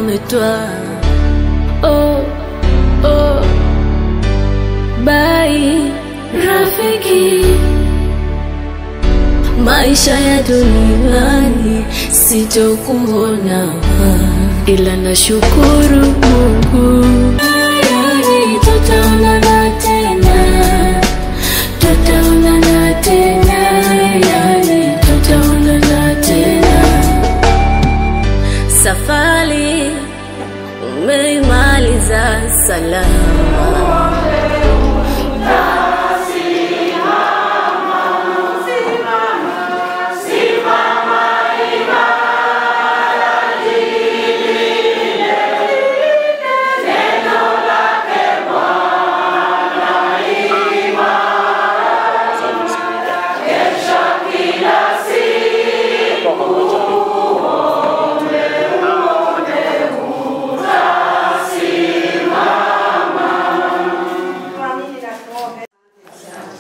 comme toi. Oh, oh, bye rafiki. Maisha ya duniani sitokuona, ila nashukuru Mungu. Yani tutaonana tena, tutaonana tena, yani tutaonana tena. Safari umeimaliza salama.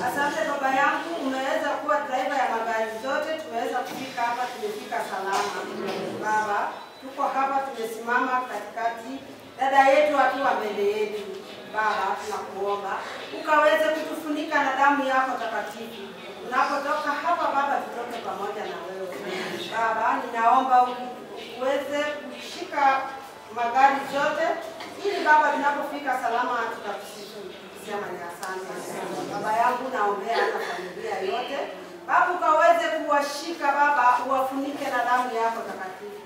Asante baba yangu, umeweza kuwa driver ya magari zote, tumeweza kufika hapa, tumefika salama. Baba, tuko hapa tumesimama katikati, dada yetu akiwa mbele yetu. Baba, tunakuomba ukaweze kutufunika na damu yako takatifu. Unapotoka hapa Baba, tutoke pamoja na wewe. Baba, ninaomba uweze kushika magari zote ili Baba tunapofika salama tutakusifu. Sema ni asante. Baba yangu, naombea na familia yote. Baba, ukaweze kuwashika Baba, uwafunike na damu yako takatifu.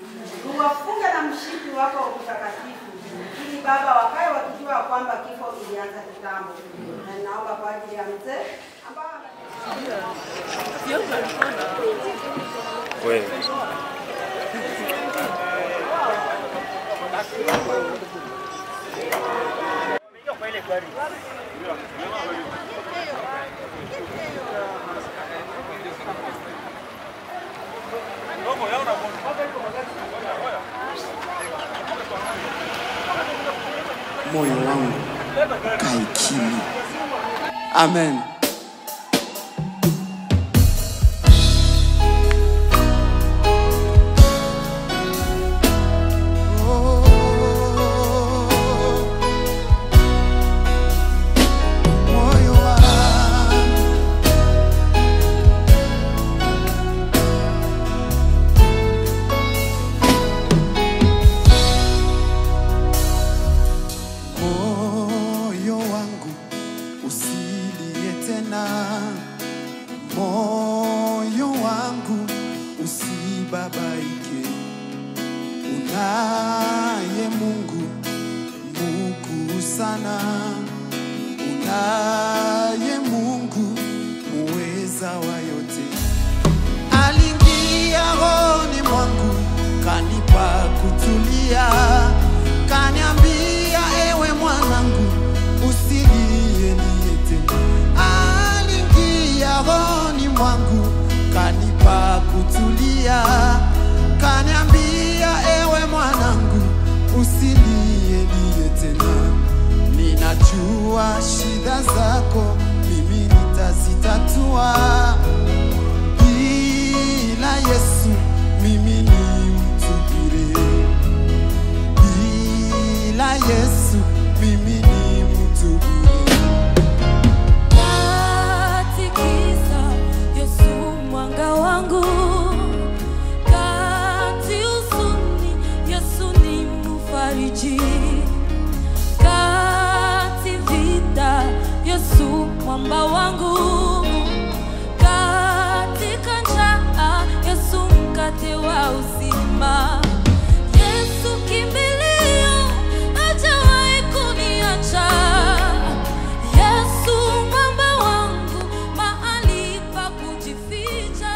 Uwafunge na mshipi wako mtakatifu, ili Baba wakae wakijua kwamba kifo ilianza kitambo. Na naomba kwa ajili ya mzee ambao wewe moyo wangu kae kimya. Amen. Moyo wangu usibabaike, unaye Mungu mkuu sana, unaye Mungu muweza wa yote. Aliingia rohoni mwangu, kanipa kutulia, kaniambia ewe mwanangu usilie liye tena. Rohoni mwangu kanipa kutulia, kaniambia ewe mwanangu usilie liye tena. Ninajua shida zako mimi nitazitatua, bila Yesu mimi ni mtu bure, bila Yesu mimi ni mtu bure. Wangu kati huzuni, Yesu ni mfariji, kati vita, Yesu mwamba wangu, katika njaa, Yesu mkate wa uzima. Yesu kimbilio, hajawahi kuniacha. Yesu mwamba wangu, mahali pa kujificha.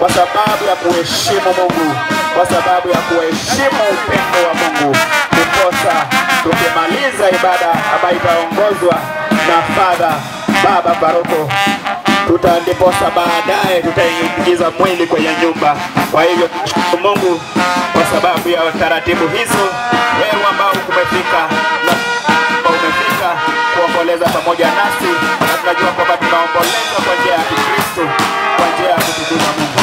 kwa sababu ya kuheshimu Mungu, kwa sababu ya kuheshimu upendo wa Mungu. Ndiposa tukimaliza ibada ambayo itaongozwa na Father Baba Paroko, ndiposa baadaye tutaingiza mwili kwenye nyumba. Kwa hivyo Mungu kwa sababu ya taratibu hizo, wewe ambao umefika na umefika kuomboleza pamoja nasi, na tunajua kwamba tunaomboleza kwa njia ya Kikristo, kwa njia ya kutukuza Mungu.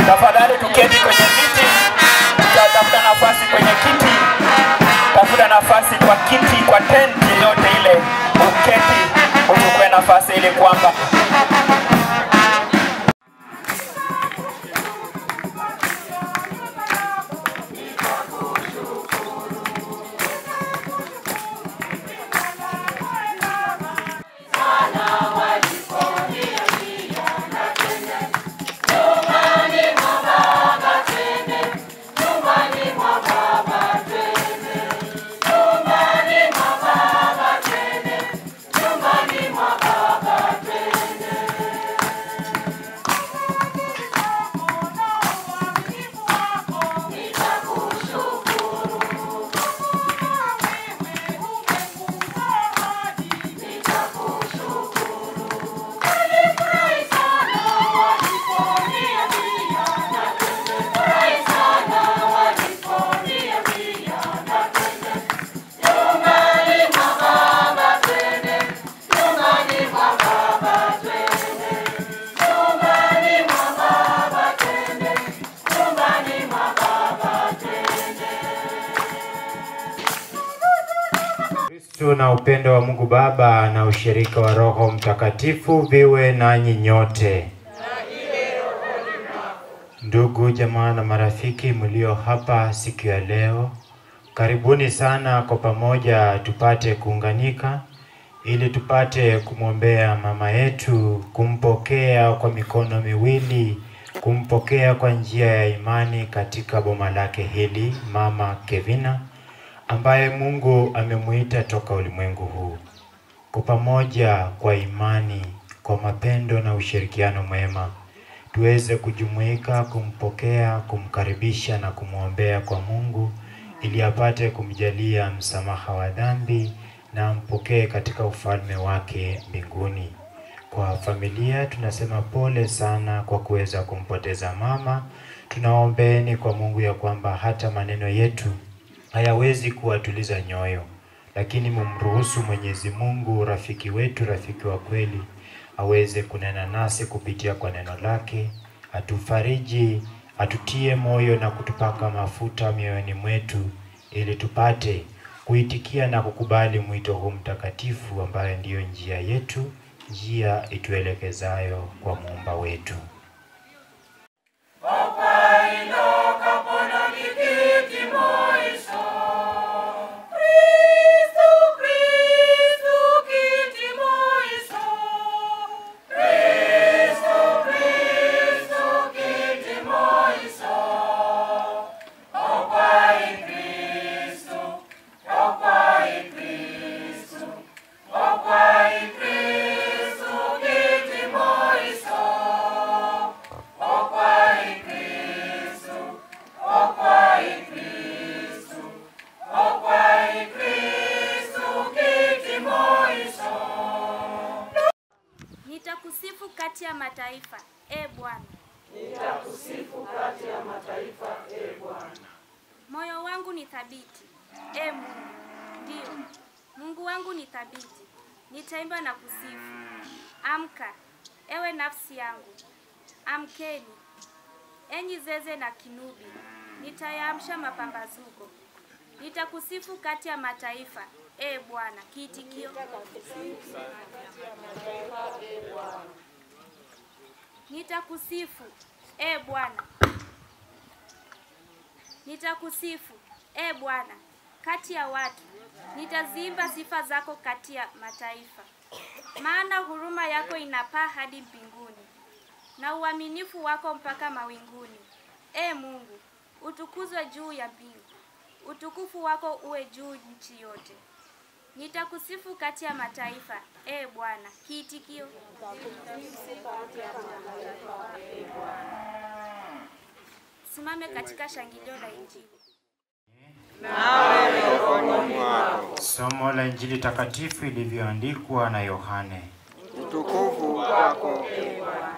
Tafadhali tuketi kwenye viti, tafuta nafasi kwenye kiti, tafuta nafasi kwa kiti, kwa tenti yote ile, uketi uchukue nafasi ili kwamba na upendo wa Mungu Baba na ushirika wa Roho Mtakatifu viwe nanyi nyote. Ndugu jamaa na marafiki mlio hapa siku ya leo, karibuni sana kwa pamoja tupate kuunganika ili tupate kumwombea mama yetu, kumpokea kwa mikono miwili, kumpokea kwa njia ya imani katika boma lake hili, Mama Kevina, ambaye Mungu amemuita toka ulimwengu huu. Kwa pamoja, kwa imani, kwa mapendo na ushirikiano mwema, tuweze kujumuika kumpokea, kumkaribisha na kumwombea kwa Mungu ili apate kumjalia msamaha wa dhambi na ampokee katika ufalme wake mbinguni. Kwa familia tunasema pole sana kwa kuweza kumpoteza mama. Tunaombeeni kwa Mungu ya kwamba hata maneno yetu hayawezi kuwatuliza nyoyo, lakini mumruhusu Mwenyezi Mungu, rafiki wetu, rafiki wa kweli, aweze kunena nasi kupitia kwa neno lake, atufariji, atutie moyo na kutupaka mafuta mioyoni mwetu, ili tupate kuitikia na kukubali mwito huu mtakatifu ambaye ndiyo njia yetu, njia ituelekezayo kwa Muumba wetu. Nitakusifu kati ya mataifa, e Bwana. Nitakusifu kati ya mataifa, e Bwana. Moyo wangu ni thabiti, e Mungu. Ndiyo, Mungu wangu ni thabiti. Nitaimba na kusifu. Amka, ewe nafsi yangu. Amkeni, enyi zeze na kinubi. Nitayaamsha mapambazuko. Nitakusifu kati ya mataifa, e Bwana. Kiitikio. Nitakusifu, e Bwana. Nitakusifu, e Bwana, kati ya watu. Nitaziimba sifa zako kati ya mataifa. Maana huruma yako inapaa hadi mbinguni, na uaminifu wako mpaka mawinguni. E Mungu, utukuzwe juu ya mbingu. Utukufu wako uwe juu nchi yote. Nitakusifu kati ya mataifa, e Bwana. Kiitikio: Simame katika shangilio la Injili. Somo la Injili takatifu ilivyoandikwa na Yohane. Utukufu kwako, e Bwana.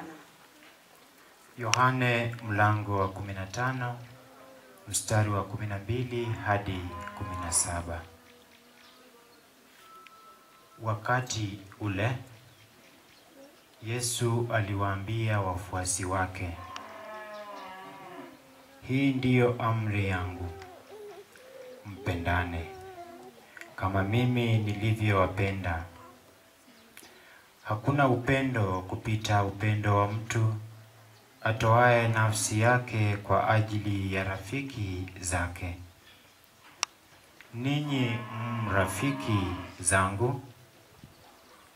Yohane mlango wa 15 mstari wa 12 hadi 17. Wakati ule Yesu aliwaambia wafuasi wake, hii ndiyo amri yangu, mpendane kama mimi nilivyowapenda. Hakuna upendo kupita upendo wa mtu atoaye nafsi yake kwa ajili ya rafiki zake. Ninyi mrafiki zangu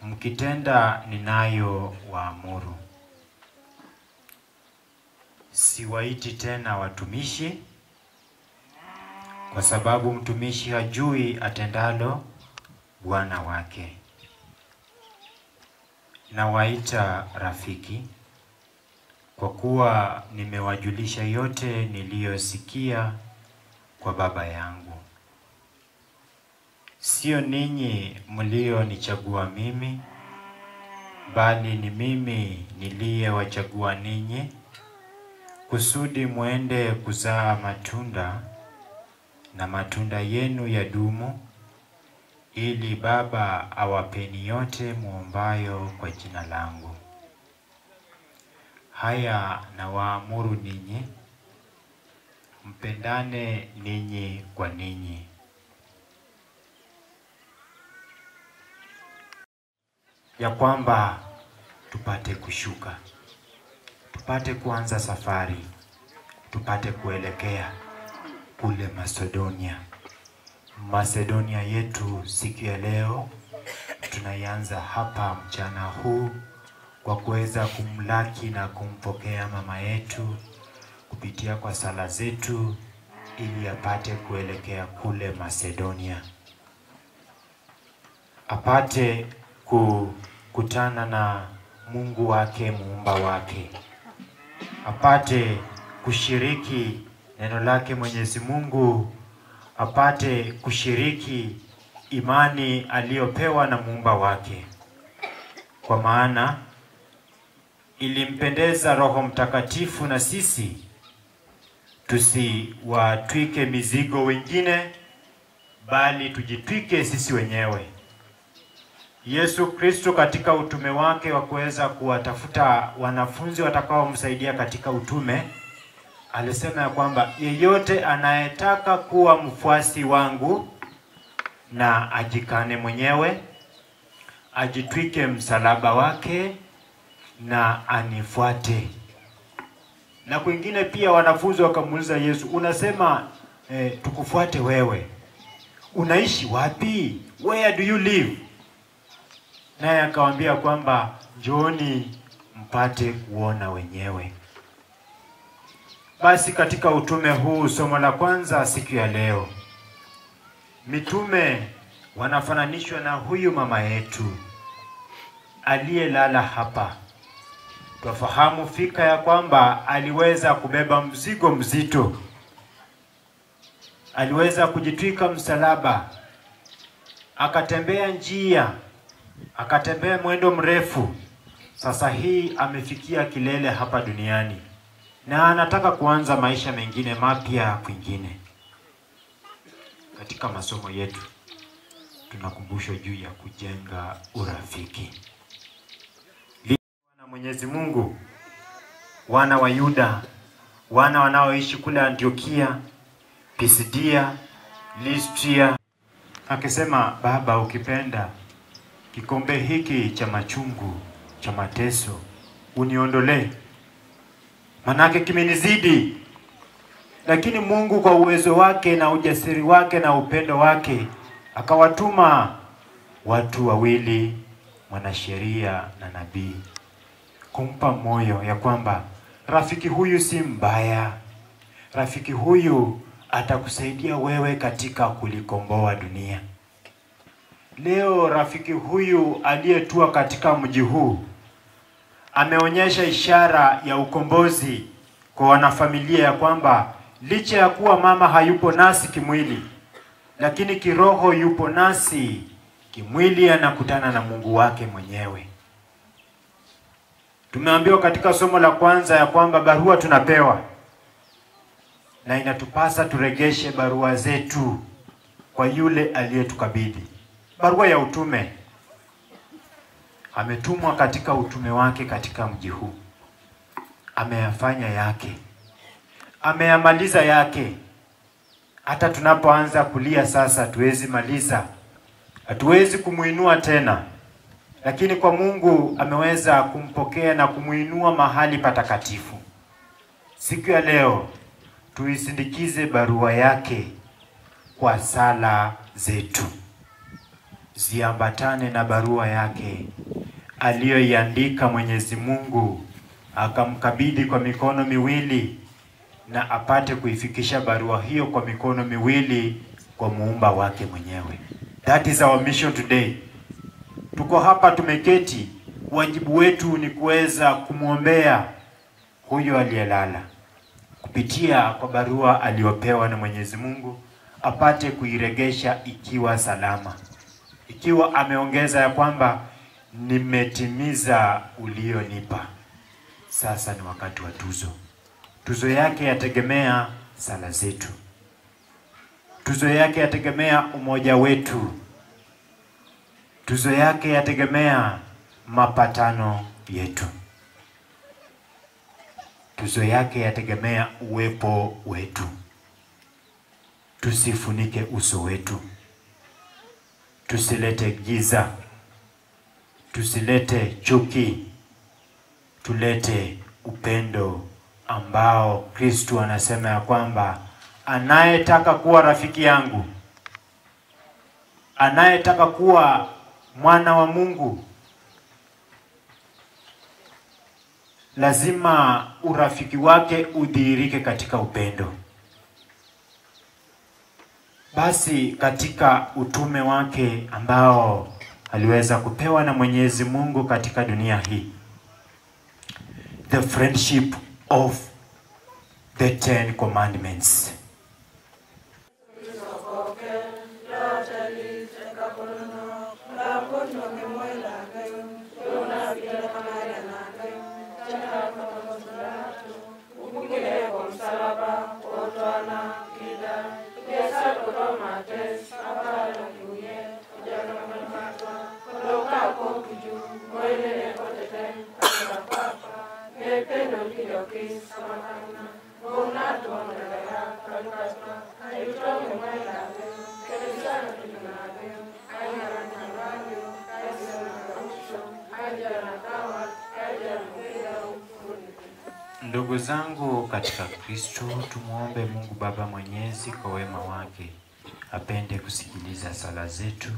mkitenda ninayo waamuru. Siwaiti tena watumishi, kwa sababu mtumishi hajui atendalo bwana wake. Nawaita rafiki, kwa kuwa nimewajulisha yote niliyosikia kwa Baba yangu. Sio ninyi mlionichagua mimi, bali ni mimi niliyewachagua ninyi, kusudi muende kuzaa matunda, na matunda yenu yadumu, ili Baba awapeni yote muombayo kwa jina langu. Haya nawaamuru ninyi, mpendane ninyi kwa ninyi. Ya kwamba tupate kushuka, tupate kuanza safari, tupate kuelekea kule Macedonia. Macedonia yetu siku ya leo tunaianza hapa mchana huu kwa kuweza kumlaki na kumpokea mama yetu kupitia kwa sala zetu, ili apate kuelekea kule Macedonia, apate kukutana na Mungu wake muumba wake, apate kushiriki neno lake Mwenyezi Mungu, apate kushiriki imani aliyopewa na muumba wake. Kwa maana ilimpendeza Roho Mtakatifu na sisi tusiwatwike mizigo wengine, bali tujitwike sisi wenyewe. Yesu Kristo katika utume wake wa kuweza kuwatafuta wanafunzi watakaomsaidia katika utume, alisema ya kwamba yeyote anayetaka kuwa mfuasi wangu na ajikane mwenyewe, ajitwike msalaba wake na anifuate. Na kwingine pia wanafunzi wakamuuliza Yesu, unasema tukufuate wewe, unaishi wapi? Where do you live? Naye akawaambia kwamba njooni mpate kuona wenyewe. Basi katika utume huu, somo la kwanza siku ya leo, mitume wanafananishwa na huyu mama yetu aliyelala hapa. Twafahamu fika ya kwamba aliweza kubeba mzigo mzito, aliweza kujitwika msalaba, akatembea njia, akatembea mwendo mrefu. Sasa hii amefikia kilele hapa duniani na anataka kuanza maisha mengine mapya kwingine. Katika masomo yetu tunakumbushwa juu ya kujenga urafiki na Mwenyezi Mungu. Wana wa Yuda, wana wanaoishi kule Antiokia, Pisidia, Listria, akisema, Baba ukipenda kikombe hiki cha machungu cha mateso uniondolee, manake kimenizidi. Lakini Mungu kwa uwezo wake na ujasiri wake na upendo wake akawatuma watu wawili, mwanasheria na nabii, kumpa moyo ya kwamba rafiki huyu si mbaya, rafiki huyu atakusaidia wewe katika kulikomboa dunia. Leo rafiki huyu aliyetua katika mji huu ameonyesha ishara ya ukombozi kwa wanafamilia ya kwamba licha ya kuwa mama hayupo nasi kimwili, lakini kiroho yupo nasi. Kimwili anakutana na Mungu wake mwenyewe. Tumeambiwa katika somo la kwanza ya kwamba barua tunapewa na inatupasa turegeshe barua zetu kwa yule aliyetukabidhi. Barua ya utume. Ametumwa katika utume wake katika mji huu. Ameyafanya yake. Ameyamaliza yake. Hata tunapoanza kulia sasa tuwezi maliza. Hatuwezi kumuinua tena. Lakini kwa Mungu ameweza kumpokea na kumuinua mahali patakatifu. Siku ya leo tuisindikize barua yake kwa sala zetu. Ziambatane na barua yake aliyoiandika Mwenyezi Mungu akamkabidhi kwa mikono miwili, na apate kuifikisha barua hiyo kwa mikono miwili kwa muumba wake mwenyewe. That is our mission today. Tuko hapa tumeketi, wajibu wetu ni kuweza kumuombea huyo aliyelala kupitia kwa barua aliyopewa na Mwenyezi Mungu, apate kuiregesha ikiwa salama, ikiwa ameongeza ya kwamba nimetimiza ulionipa. Sasa ni wakati wa tuzo. Tuzo yake yategemea sala zetu. Tuzo yake yategemea umoja wetu. Tuzo yake yategemea mapatano yetu. Tuzo yake yategemea uwepo wetu. Tusifunike uso wetu. Tusilete giza. Tusilete chuki. Tulete upendo ambao Kristo anasema ya kwamba anayetaka kuwa rafiki yangu, anayetaka kuwa mwana wa Mungu, lazima urafiki wake udhihirike katika upendo. Basi katika utume wake ambao aliweza kupewa na Mwenyezi Mungu katika dunia hii, the friendship of the 10 Commandments. Ndugu zangu katika Kristo, tumuombe Mungu Baba Mwenyezi kwa wema wake apende kusikiliza sala zetu,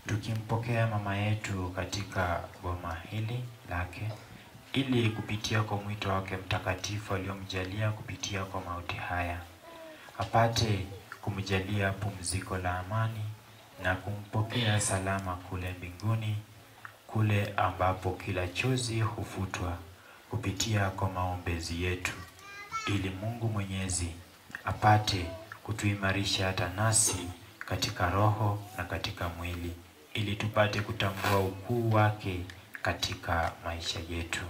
tukimpokea mama yetu katika boma hili lake, ili kupitia kwa mwito wake mtakatifu aliyomjalia kupitia kwa mauti haya apate kumjalia pumziko la amani na kumpokea salama kule mbinguni, kule ambapo kila chozi hufutwa kupitia kwa maombezi yetu, ili Mungu Mwenyezi apate kutuimarisha hata nasi katika roho na katika mwili, ili tupate kutambua ukuu wake katika maisha yetu.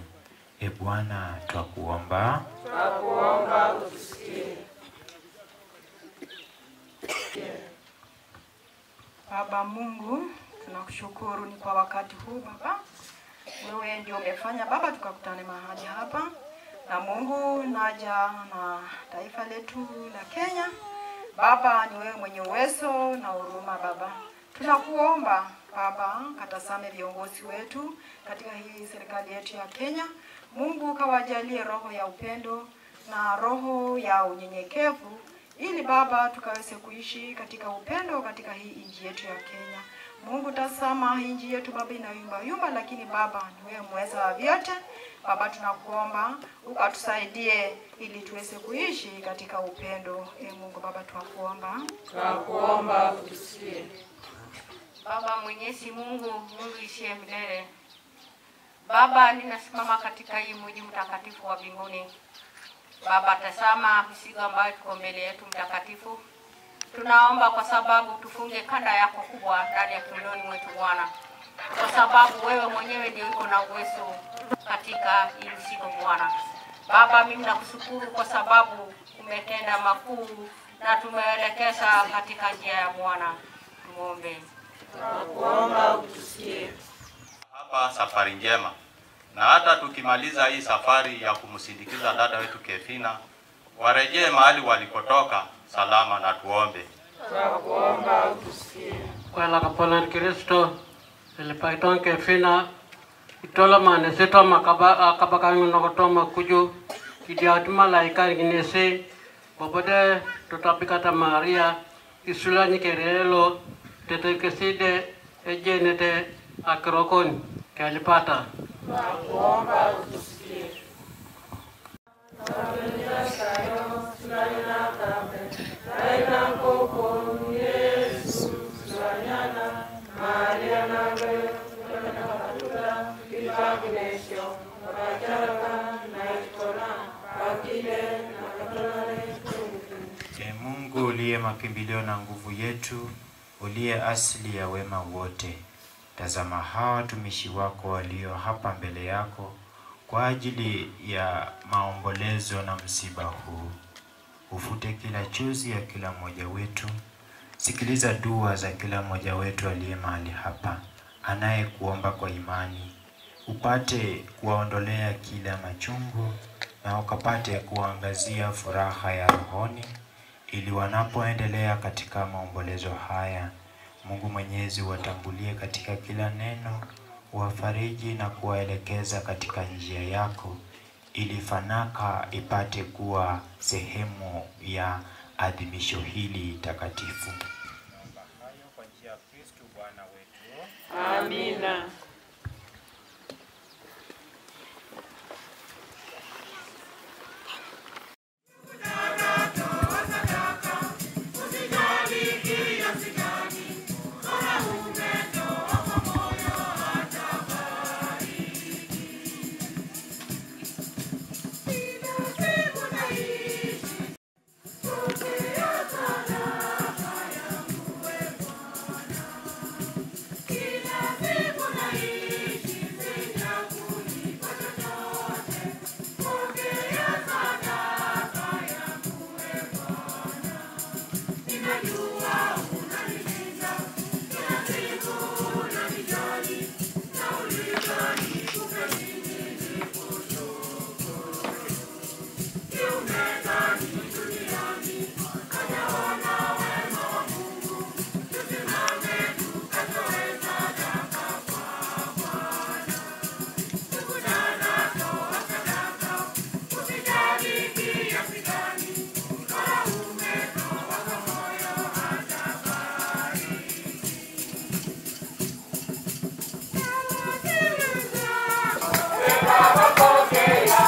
E Bwana, twakuomba. Twakuomba utusikie. Baba Mungu, tunakushukuru ni kwa wakati huu Baba. Wewe ndio umefanya Baba tukakutane mahali hapa. Na Mungu, naja na taifa letu la Kenya. Baba, ni wewe mwenye uwezo na huruma Baba. Tunakuomba Baba, katasame viongozi wetu katika hii serikali yetu ya Kenya. Mungu, kawajalie roho ya upendo na roho ya unyenyekevu, ili Baba tukaweze kuishi katika upendo katika hii nchi yetu ya Kenya. Mungu, tazama hii nchi yetu Baba inayumba yumba, lakini Baba ni wewe mweza wa vyote. Baba, tunakuomba ukatusaidie ili tuweze kuishi katika upendo. E Mungu Baba, tunakuomba. Tunakuomba utusikie. Baba Mwenyezi Mungu, Mungu ishiye milele. Baba, ninasimama katika hii mji mtakatifu wa mbinguni. Baba, tazama mzigo ambayo tuko mbele yetu mtakatifu. Tunaomba kwa sababu tufunge kanda yako kubwa ndani ya kiunoni mwetu Bwana, kwa sababu wewe mwenyewe ndio uko na uwezo katika hii mzigo Bwana. Baba, mimi nakushukuru kwa sababu umetenda makuu na tumeelekeza katika njia ya Bwana. Tumuombe. Tunakuomba utusikie. Hapa safari njema, na hata tukimaliza hii safari ya kumsindikiza dada wetu Kefina, warejee mahali walikotoka salama, na tuombe. Tunakuomba utusikie. Kwela kapolan Kristo elipaiton Kefina itola mane sito makaba akabaka nokotoma kuju kidiatuma laika nginese bobode tutapikata Maria isula nikerelo tetekeside ejenete akrokon kalipata. Tunakuomba utusikie. E Mungu uliye makimbilio na nguvu yetu, uliye asili ya wema wote, tazama hawa watumishi wako walio hapa mbele yako kwa ajili ya maombolezo na msiba huu. Ufute kila chozi ya kila mmoja wetu. Sikiliza dua za kila mmoja wetu aliye mahali hapa, anayekuomba kwa imani. Upate kuwaondolea kila machungu na ukapate kuangazia furaha ya rohoni, ili wanapoendelea katika maombolezo haya, Mungu Mwenyezi watangulie katika kila neno, wafariji na kuwaelekeza katika njia yako, ili fanaka ipate kuwa sehemu ya adhimisho hili takatifu. Naomba hayo kwa njia ya Kristo Bwana wetu. Amina. Baba, pokea.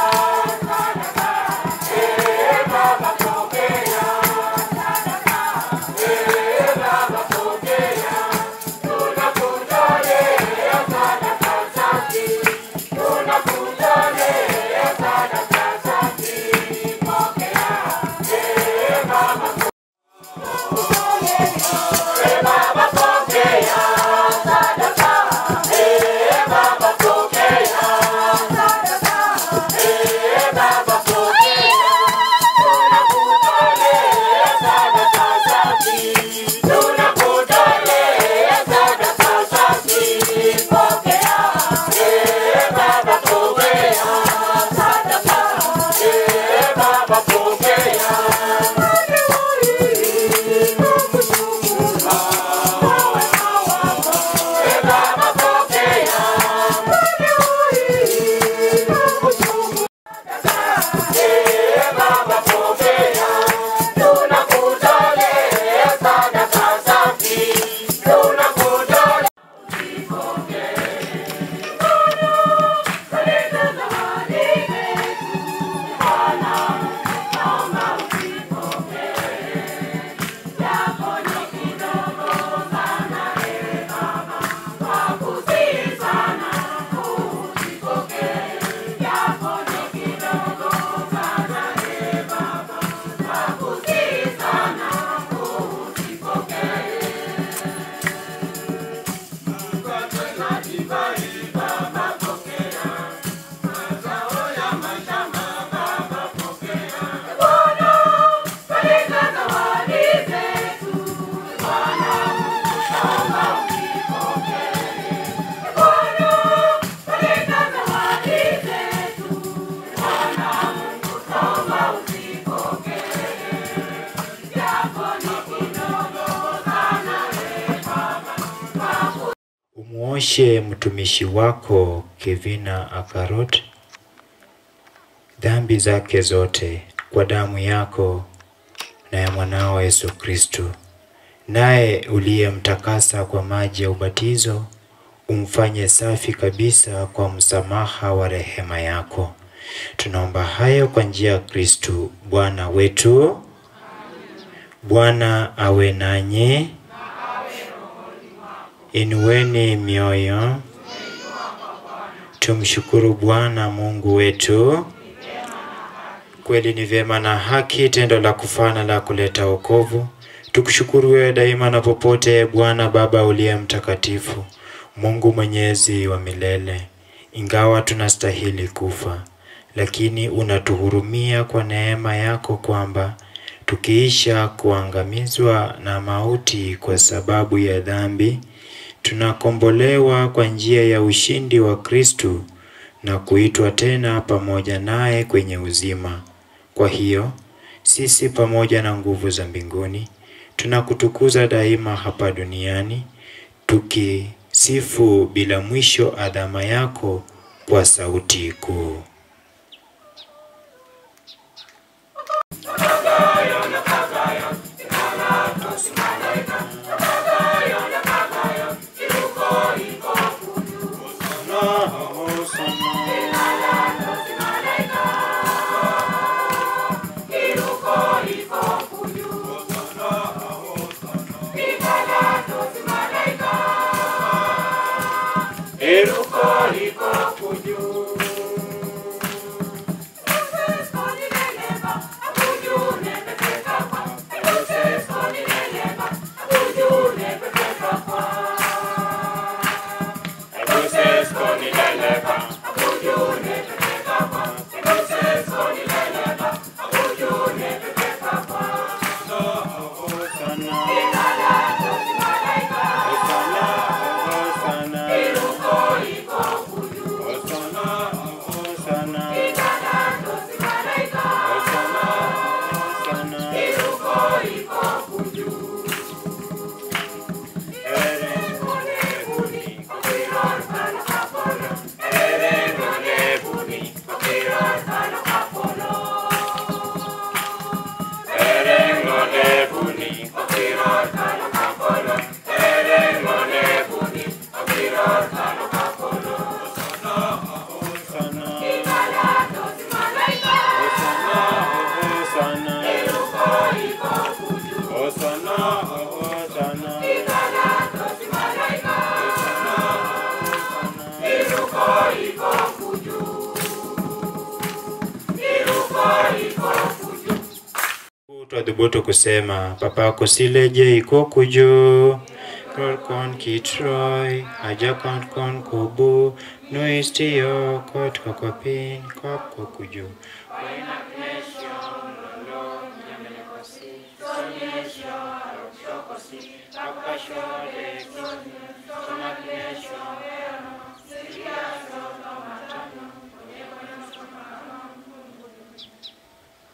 Umwoshe mtumishi wako Kevina Akarot dhambi zake zote kwa damu yako na ya mwanao Yesu Kristo, naye uliyemtakasa kwa maji ya ubatizo, umfanye safi kabisa kwa msamaha wa rehema yako. Tunaomba hayo kwa njia ya Kristo Bwana wetu. Bwana awe nanyi. Inueni mioyo. Tumshukuru Bwana Mungu wetu. Kweli ni vyema na haki, tendo la kufana la kuleta wokovu. Tukushukuru wewe daima na popote, Bwana Baba uliye mtakatifu, Mungu mwenyezi wa milele. Ingawa tunastahili kufa, lakini unatuhurumia kwa neema yako, kwamba tukiisha kuangamizwa na mauti kwa sababu ya dhambi, tunakombolewa kwa njia ya ushindi wa Kristo na kuitwa tena pamoja naye kwenye uzima. Kwa hiyo sisi pamoja na nguvu za mbinguni tunakutukuza daima hapa duniani, tukisifu bila mwisho adhama yako kwa sauti kuu. Twadhubutu kusema papa kosileje iko kujo kon kitroy aja kon kon kobu nuistio kot kokopin kop kokujo.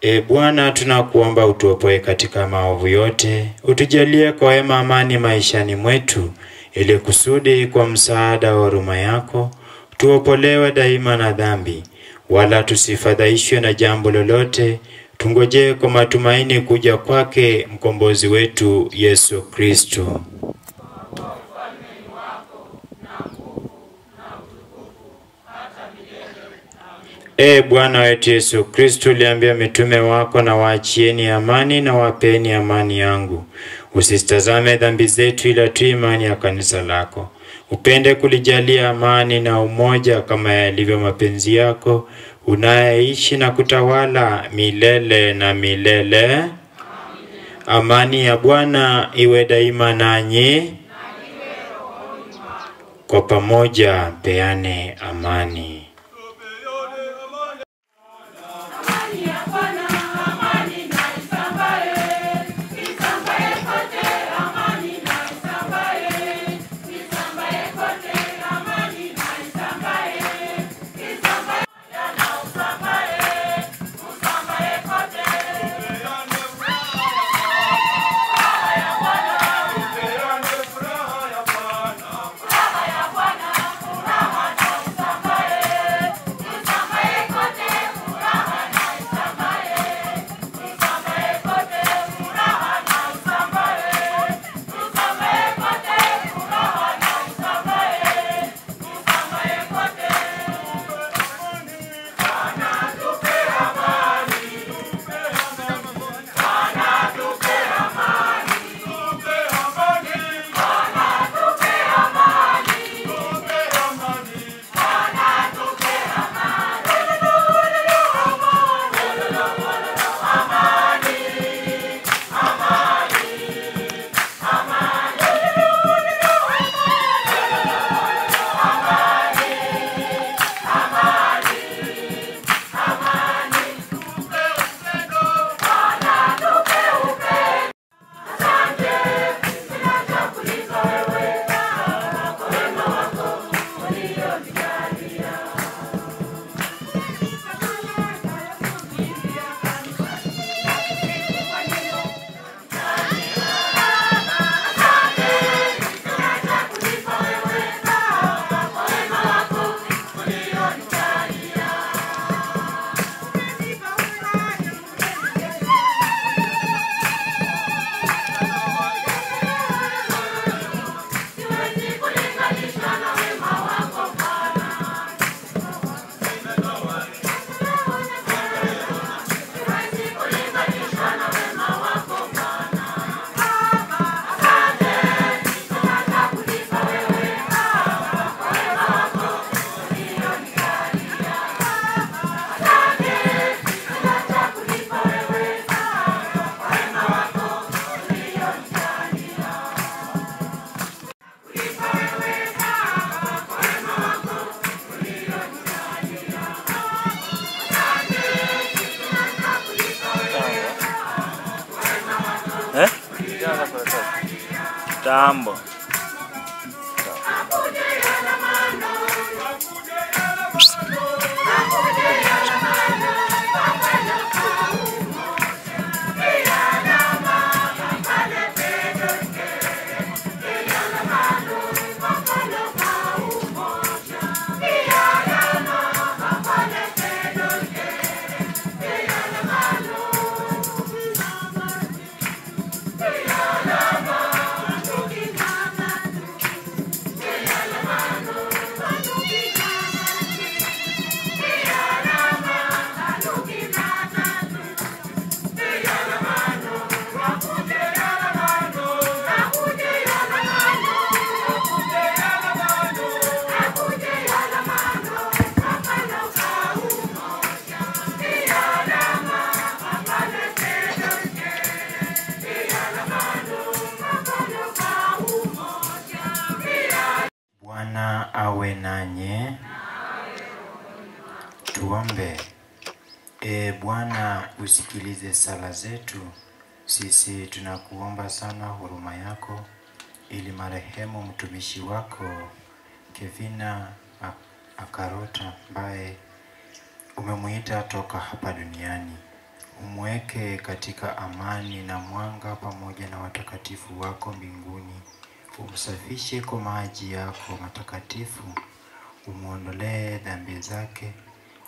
E Bwana, tunakuomba utuopoe katika maovu yote, utujalie kwa wema amani maishani mwetu, ili kusudi kwa msaada wa huruma yako tuopolewe daima na dhambi, wala tusifadhaishwe na jambo lolote. Tungojee kwa matumaini kuja kwake mkombozi wetu Yesu Kristo. E Bwana wetu Yesu Kristo, uliambia mitume wako, na waachieni amani na wapeni amani yangu. Usitazame dhambi zetu, ila tu imani ya kanisa lako. Upende kulijalia amani na umoja kama yalivyo mapenzi yako, unayeishi na kutawala milele na milele. Amani ya Bwana iwe daima nanyi. Kwa pamoja peane amani. Bwana. Tambo. Bwana awe nanyi. Tuombe. E Bwana, usikilize sala zetu. Sisi tunakuomba sana huruma yako, ili marehemu mtumishi wako Kevina Akarota ambaye umemuita toka hapa duniani, umweke katika amani na mwanga pamoja na watakatifu wako mbinguni. Umsafishe kwa maji yako matakatifu, umuondolee dhambi zake,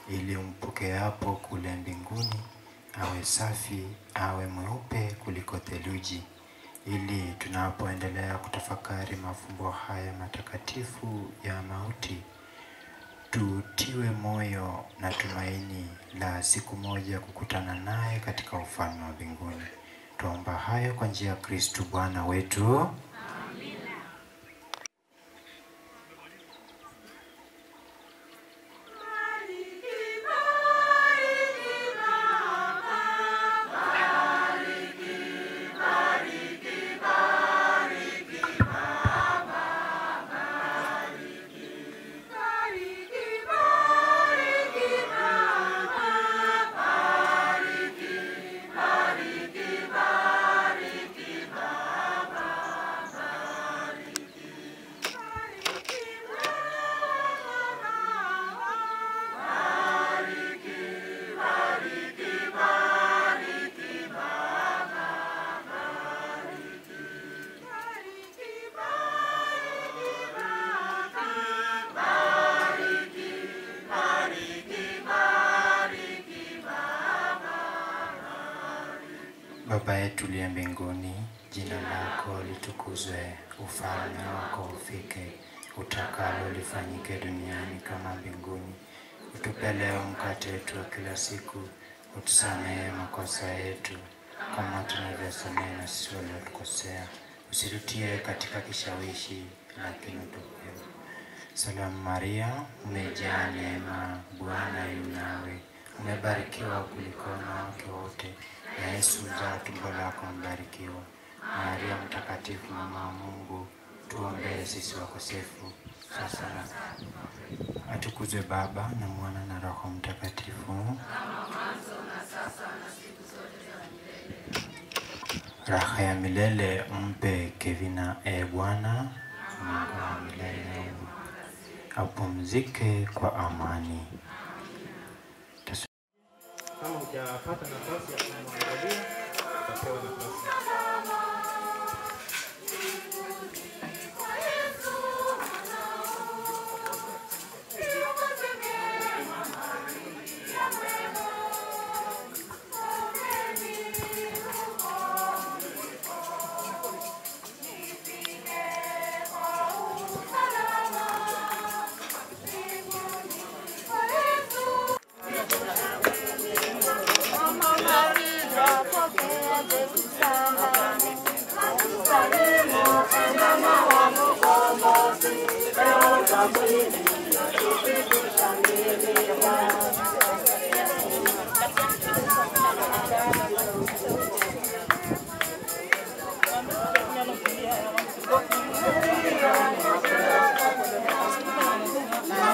ili umpokeapo kule mbinguni awe safi, awe mweupe kuliko theluji. Ili tunapoendelea kutafakari mafumbo haya matakatifu ya mauti, tutiwe moyo na tumaini la siku moja kukutana naye katika ufalme wa mbinguni. Tuomba hayo kwa njia ya Kristo Bwana wetu. Baba yetu uliye mbinguni, jina lako litukuzwe, ufalme wako ufike, utakalo lifanyike duniani kama mbinguni. Utupe leo mkate wetu wa kila siku, utusamehe makosa yetu kama tunavyosamehe na sisi waliotukosea, usitutie katika kishawishi, lakini utuokoe. Salamu Maria, umejaa neema, Bwana yu nawe, umebarikiwa kuliko wanawake wote, na Yesu mzao tumbo lako mbarikiwa. Maria Mtakatifu, mama wa Mungu, tuombee sisi wakosefu sasa na atukuzwe Baba na Mwana na Roho Mtakatifu. Raha ya milele mpe Kevina, e Bwana Mungu wa milele, apumzike kwa amani. Kama hujapata nafasi ya kumwangalia, utapewa nafasi. Mama